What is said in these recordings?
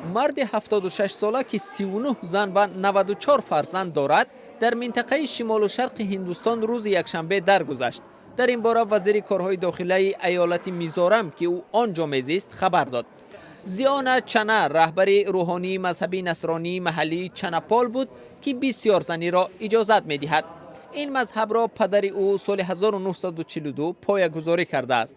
Марди 76 сола, ки 39 зан ва 94 фарзанд дорад, дар минтақаи шимолу шарқи Ҳиндустон рӯзи якшанбе даргузашт. Дар ин бора вазири корҳои дохилаи аёлати Мизорам, ки ӯ он ҷо мезист, хабар дод. Зиона Чана раҳбари рӯҳонии мазҳаби насронии маҳаллии Чанапол буд, ки бисёрзаниро иҷозат медиҳад. Ин мазҳабро падари ӯ соли 1942 поягузорӣ кардааст.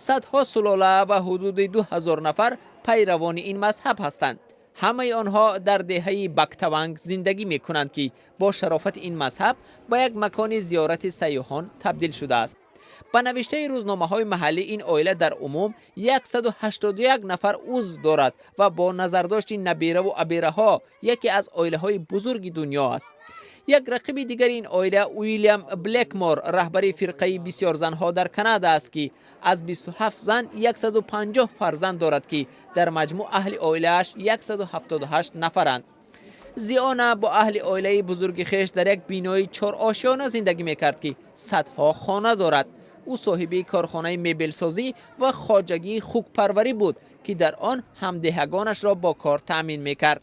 Садҳо сулола ва ҳудуди 2000 нафар пайравони ин мазҳаб ҳастанд. Ҳамаи онҳо дар деҳаи Бактаванг зиндагӣ мекунанд, ки бо шарофати ин мазҳаб ба як макони зиёрати сайёҳон табдил шудааст. Ба навиштаи рӯзномаҳои маҳаллӣ, ин оила дар умум 181 нафар узв дорад ва бо назардошти набераву абераҳо яке аз оилаҳои бузурги дунё аст. Як рақиби дигари ин оила Уилям Блекмор, раҳбари фирқаи бисёрзанҳо дар Канада аст, ки аз 27 зан 150 фарзанд дорад, ки дар маҷмӯъ аҳли оилааш 178 нафаранд. Зиона бо аҳли оилаи бузурги хеш дар як бинои чорошёна зиндагӣ мекард, ки садҳо хона дорад. Ӯ соҳиби корхонаи мебелсозӣ ва хоҷагии хукпарварӣ буд, ки дар он ҳамдеҳагонашро бо кор таъмин мекард.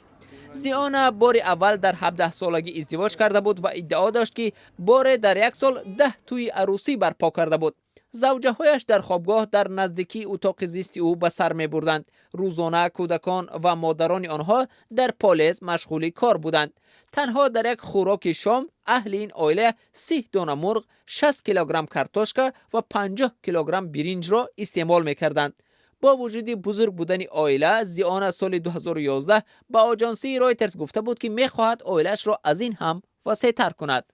Зиона бори аввал дар 17 солагӣ издивоҷ карда буд ва иддао дошт, ки боре дар як сол 10 тӯи арӯсӣ барпо карда буд. Завҷаҳояш дар хобгоҳ дар наздикии утоқи зисти ӯ ба сар мебурданд. Рӯзона кӯдакон ва модарони онҳо дар полез машғули кор буданд. Танҳо дар як хӯроки шом аҳли ин оила 30 дона мурғ, 60 килограмм картошка ва 50 килограмм биринҷро истеъмол мекарданд. Бо вуҷуди бузург будани оила, Зиона соли 2011 ба оҷонсии Ройтерс гуфта буд, ки мехоҳад оилаашро аз ин ҳам васеътар кунад.